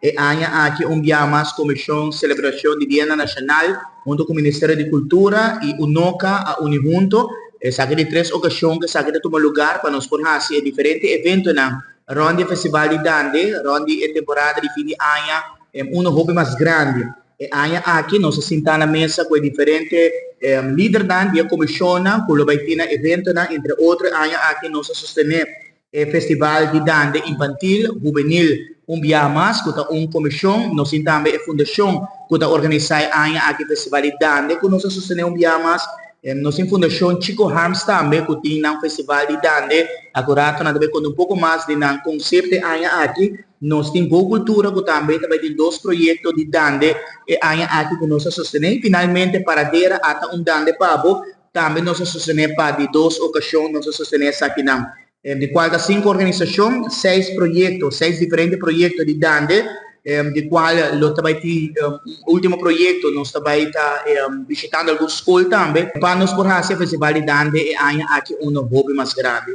E aña aki un biaha mas Komishon Selebrashon di Dia Nashonal huntu ku Ministerio di Kultura i UNOCA a uni huntu. Esaki di tres okashon ku esaki ta tuma lugá pa nos por hasi e diferente eventonan rònt di Festival di Dande, rònt di e temporada di fin di aña, un hopi mas grandi. E aña aki nos a sinta na mesa ku e diferente lidernan di e komishonnan ku lo bai tin na eventonan. Entre otro, e aña aki nos a sostené e Festival di Dande Infantil, Hubenil, un biaha mas, ku ta un komishon. Nos tin tambe e fundashon ku ta organisá e aña aki Festival di Dande, ku nos a sostené un biaha mas. Nos tin Fundashon Chico Harms tambe, ku tin nan Festival di Dande. Akurato nan ta bai konta un poko mas di nan konsepto e aña aki. Nos tin Go Kultura, ku tambe ta bai tin dos proyekto di Dande e aña aki ku nos a sostené. I finalmente Paradera Ata un Dande pa Bo, tambe nos a sostené pa di dos okashon nos a sostené esakinan. Di kual ta sinku organisashon, seis proyekto, seis diferente proyekto di Dande, di kual lo ta bai tin un último proyekto, nos ta bai ta bishitando algun skol tambe pa nos por hasi e Festival di Dande e aña aki uno hopi mas grandi.